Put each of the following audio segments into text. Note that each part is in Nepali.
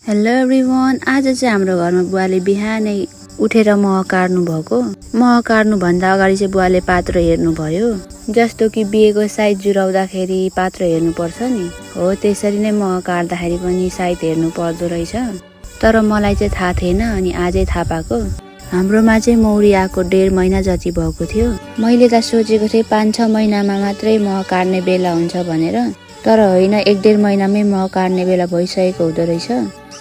हेलो एभ्रिवान, आज चाहिँ हाम्रो घरमा बुवाले बिहानै उठेर मह काट्नु भएको। मह काट्नु भन्दा अगाडि चाहिँ बुवाले पात्र हेर्नु भयो। जस्तो कि बिहेको साइज जुराउँदाखेरि पात्र हेर्नु पर्छ नि, हो त्यसरी नै मह काट्दाखेरि पनि साइज हेर्नु पर्दो रहेछ। तर मलाई चाहिँ थाहा थिएन, अनि आजै थाहा पाएको। हाम्रोमा चाहिँ मौरी आएको 1.5 महिना जति भएको थियो। मैले त सोचेको थिएँ 5-6 महिनामा मात्रै मह काट्ने बेला हुन्छ भनेर, तर होइन, 1.5 महिनामै मह काट्ने बेला भइसकेको हुँदो रहेछ।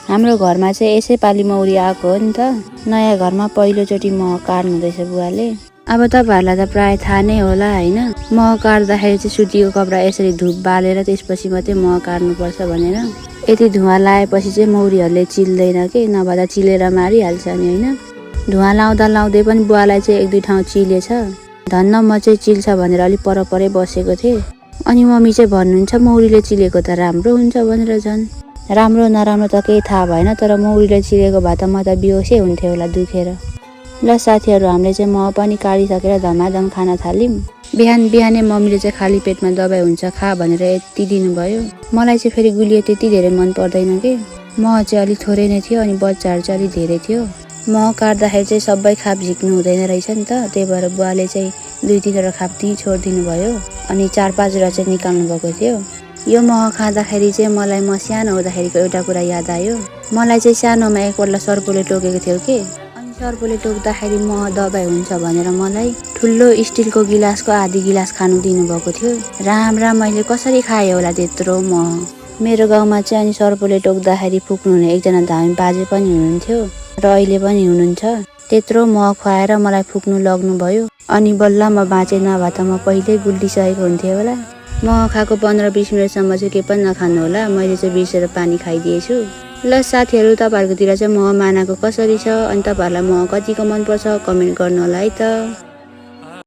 हाम्रो घरमा चाहिँ यसै पालि मौरी आएको हो नि त। नयाँ घरमा पहिलोचोटि मह काट्नुहुँदैछ बुवाले। अब तपाईँहरूलाई त प्रायः थाहा नै होला होइन, मह काट्दाखेरि चाहिँ सुतीको कपडा यसरी धुप बालेर त्यसपछि मात्रै मह काट्नुपर्छ भनेर। यति धुवा लाएपछि चाहिँ मौरीहरूले चिल्दैन के, नभए त चिलेर मारिहाल्छ नि होइन। धुवा लाउँदा लाउँदै पनि बुवालाई चाहिँ 1-2 ठाउँ चिलेछ। धन्न म चाहिँ चिल्छ भनेर अलिक परपरै बसेको थिएँ। अनि मम्मी चाहिँ भन्नुहुन्छ मौरीले चिलेको त राम्रो हुन्छ भनेर। झन् राम्रो नराम्रो त केही थाहा भएन, तर मौरीले चिलेको भए त म त बेहोसै हुन्थ्यो होला दुखेर। ल साथीहरू, हामीले चाहिँ मह पनि काटिसकेर धमाधम खान थाल्यौँ। बिहान बिहानै मम्मीले चाहिँ खाली पेटमा दबाई हुन्छ खा भनेर यति दिनुभयो। मलाई चाहिँ फेरि गुलियो त्यति धेरै मन पर्दैन के। मह चाहिँ अलिक थोरै नै थियो, अनि बच्चाहरू चाहिँ अलिक धेरै थियो। मह काट्दाखेरि चाहिँ सबै खाप झिक्नु हुँदैन रहेछ नि त, त्यही भएर बुवाले चाहिँ 2-3 खाप त्यहीँ छोडिदिनु भयो, अनि 4-5 चाहिँ निकाल्नु भएको थियो। यो मह खाँदाखेरि चाहिँ मलाई म सानो हुँदाखेरिको एउटा कुरा याद आयो। मलाई चाहिँ सानोमा एकपल्ट सर्पले टोकेको थियो के, अनि सर्पले टोक्दाखेरि मह दबाई हुन्छ भनेर मलाई ठुलो स्टिलको गिलासको आधी गिलास खानु दिनुभएको थियो। राम्रा मैले कसरी खाएँ होला त्यत्रो मह। मेरो गाउँमा चाहिँ अनि सर्पले टोक्दाखेरि फुक्नु हुने एकजना धामी बाजे पनि हुनुहुन्थ्यो र अहिले पनि हुनुहुन्छ। त्यत्रो मह खुवाएर मलाई फुक्नु लग्नुभयो, अनि बल्ल म बाँचे, नभए त म पहिल्यै गुल्टिसकेको हुन्थेँ होला। मह खाएको 15-20 मिनटसम्म चाहिँ के पनि नखानु होला, मैले चाहिँ बिर्सेर पानी खाइदिएछु। ल साथीहरू, तपाईँहरूकोतिर चाहिँ मह मानाको कसरी छ, अनि तपाईँहरूलाई मह कतिको मनपर्छ कमेन्ट गर्नु होला है त।